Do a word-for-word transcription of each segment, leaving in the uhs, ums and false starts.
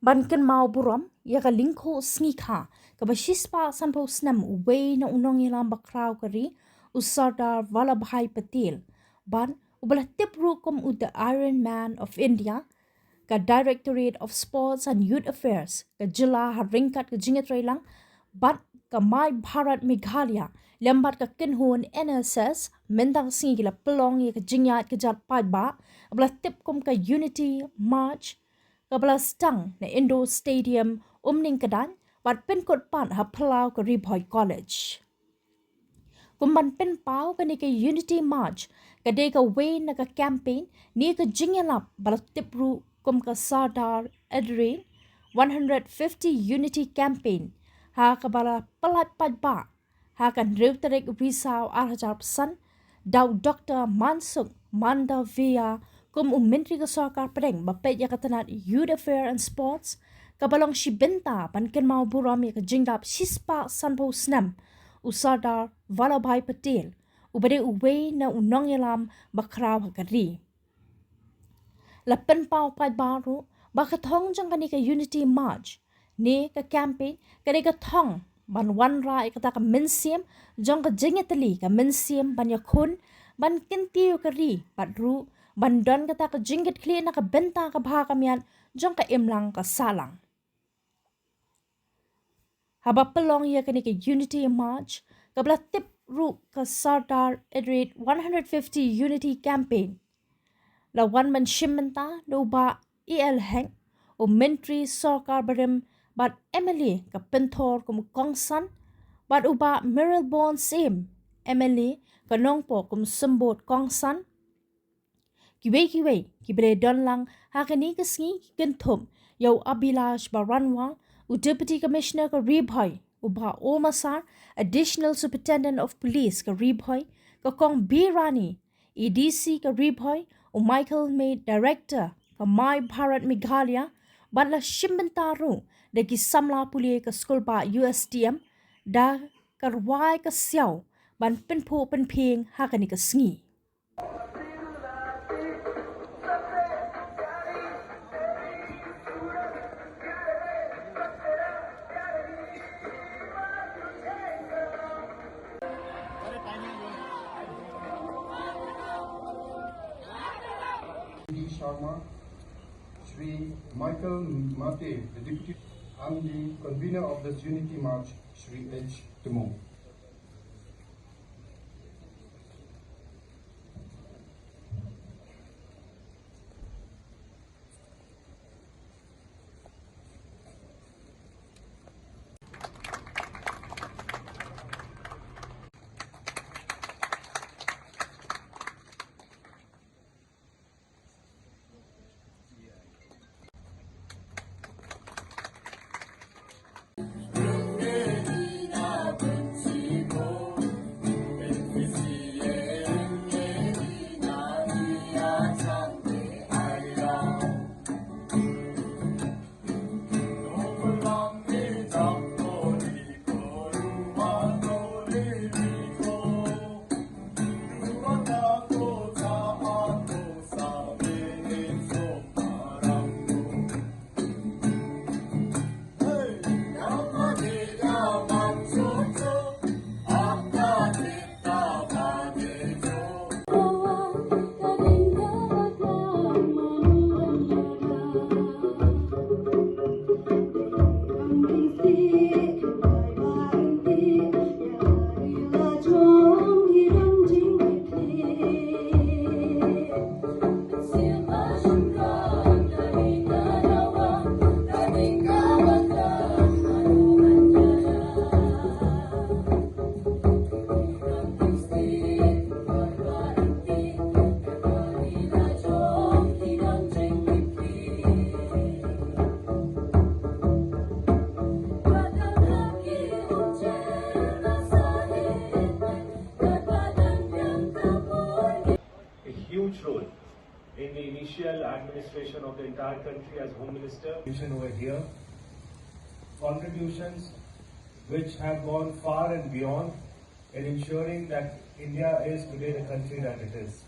Ban kynmaw burom ïa ka lyngkhuh sngi kha kaba shispah sanphew snem uwei na u nongïalam bakhraw ka ri, u Sardar Vallabhbhai Patel, bad uba la tip ruh kum u The Iron Man of India, ka Directorate of Sports and Youth Affairs ka jylla ha ryngkat ka jingïatreilang bad ka My Bharat Meghalaya lem bad ka kynhun N S S, mynta ka sngi ki la pynlong ïa ka jingïaid kjat paidbah kaba la tip kum ka Unity March, kaba la sdang na Indoor Stadium, Umnengkdaiñ, bad pynkut pat ha phyllaw ka Ri Bhoi College. Kum ban pynpaw, kane ka Unity March ka dei kawei na ka campaign ne ka jingïalap ba la tip ruh kum ka Sardar Addhyaran one hundred fifty Unity Campaign, ha kaba la pyllait paidbah ha ka hynriew tarik Risaw ar hajar arphew san da u Doktor Mansukh Mandaviya kum u Myntri ka Sorkar Pdeng ba peit ïa ka tnat Youth Affairs and Sports, kaba long shi bynta ban kynmaw burom ïa ka jingdap shispah sanphew snem u Sardar Vallabhbhai Patel, uba dei uwei na u nongïalam bakhraw ha ka ri. La pynpaw paidbah ruh ba ka thong jong kane ka Unity March ne ka campaign ka dei ka thong ban wanrah ïa kata ka mynsiem jong ka jingïatylli, ka mynsiem ban ïakhun, ban kyntiew ïa ka ri, bad ruh ban don kata ka jingkitkhlieh na ka bynta ka bha ka miat jong ka imlang ka sahlang. Haba pynlong ïa kane ka Unity March, kaba la tip ruh ka Sardar Addhyaran one hundred fifty Unity Campaign, la wan ban shim bynta da u Bah A L Hek, u Myntri Sorkar Barim bad M L A ka Pynthor kum u kongsan, bad u Bah Mayralborn Syiem, M L A ka Nongpoh kum u symbud kongsan. Kiwei kiwei kiba la don lang ha kane ka sngi ki kynthup ïa u Abhilash Baranwal, u Deputy Commissioner ka Ri Bhoi, u Bah O Massar, Additional Superintendent of Police ka Ri Bhoi, ka Kong B Rani, A D C ka Ri Bhoi, u Michael May, Director ka My Bharat Meghalaya, bad la shim bynta ruh da ki samla pule ka skulbah U S T M da ka rwai ka siaw ban pynphuh pynphieng ha kane ka sngi. D Sharma, Shri Michael Mate, the Deputy, and the convener of this Unity March, Shri H Timung. A huge role in the initial administration of the entire country as Home Minister. Over here, contributions which have gone far and beyond in ensuring that India is today the country that it is.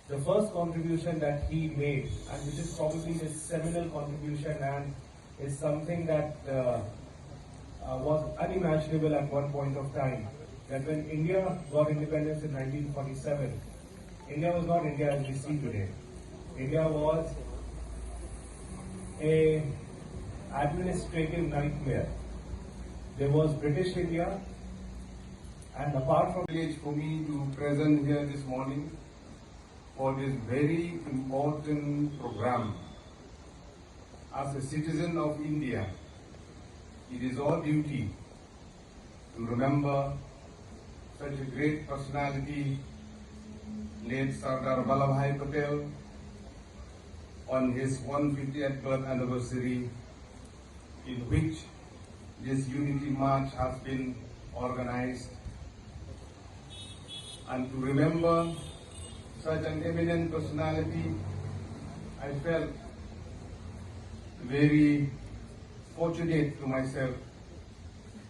The first contribution that he made, and which is probably his seminal contribution and is something that uh, uh, was unimaginable at one point of time, that when India got independence in nineteen forty-seven, India was not India as we see today. India was a administrative nightmare. There was British India, and apart from privilege for me to present here this morning for this very important program. As a citizen of India, it is our duty to remember such a great personality, late Sardar Vallabhbhai Patel, on his one fiftieth birth anniversary, in which this unity march has been organized. And to remember such an eminent personality, I felt very fortunate to myself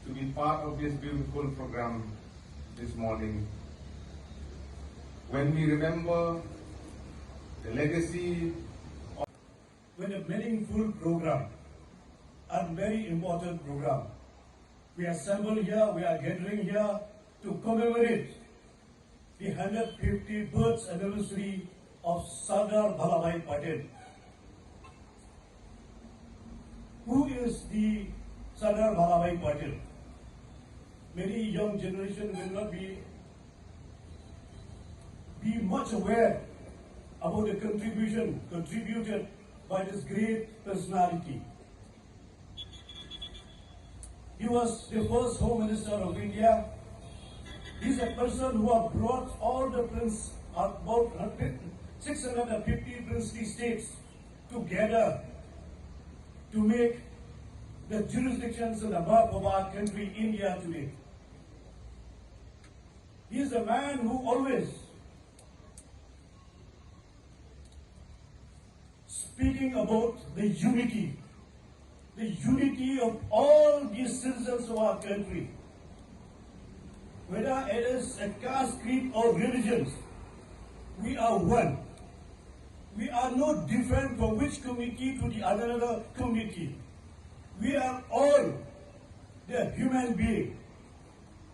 to be part of this beautiful program this morning. When we remember the legacy of with a meaningful program and very important program. We assemble here, we are gathering here to commemorate the hundred fifty birth anniversary of Sardar Vallabhbhai Patel. Who is the Sardar Vallabhbhai Patel? Many young generation will not be be much aware about the contribution contributed by this great personality. He was the first Home Minister of India. He's a person who have brought all the prince, about six hundred fifty princely states together to make the jurisdictions and the map of our country, India, today. He is a man who always speaking about the unity, the unity of all the citizens of our country. Whether it is a caste, creed, or religions, we are one. We are not different from which community to the another community. We are all the human being.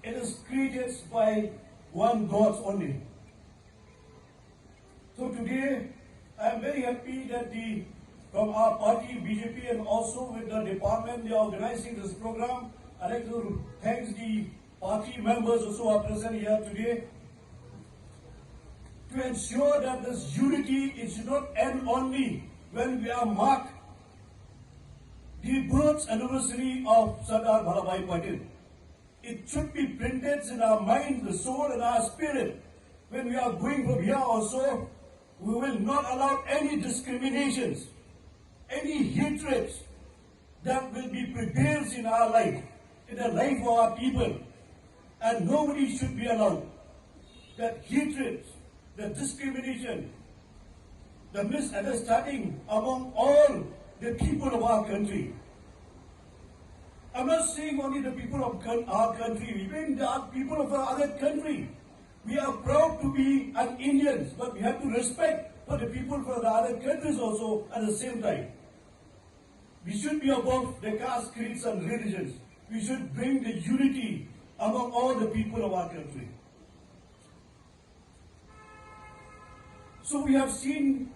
It is created by one God only. So today, I am very happy that the from our party B J P and also with the department they are organizing this program. I'd like to thank the party members also who are present here today to ensure that this unity it should not end only when we are marked the birth anniversary of Sardar Vallabhbhai Patel. It should be printed in our mind, the soul, and our spirit. When we are going from here also, we will not allow any discriminations, any hatreds that will be prevails in our life, in the life of our people. And nobody should be allowed that hatred, the discrimination, the misunderstanding among all the people of our country. I'm not saying only the people of coun- our country, even the people of other country. We are proud to be an Indians, but we have to respect for the people from the other countries also at the same time. We should be above the caste, creeds, and religions. We should bring the unity among all the people of our country. So we have seen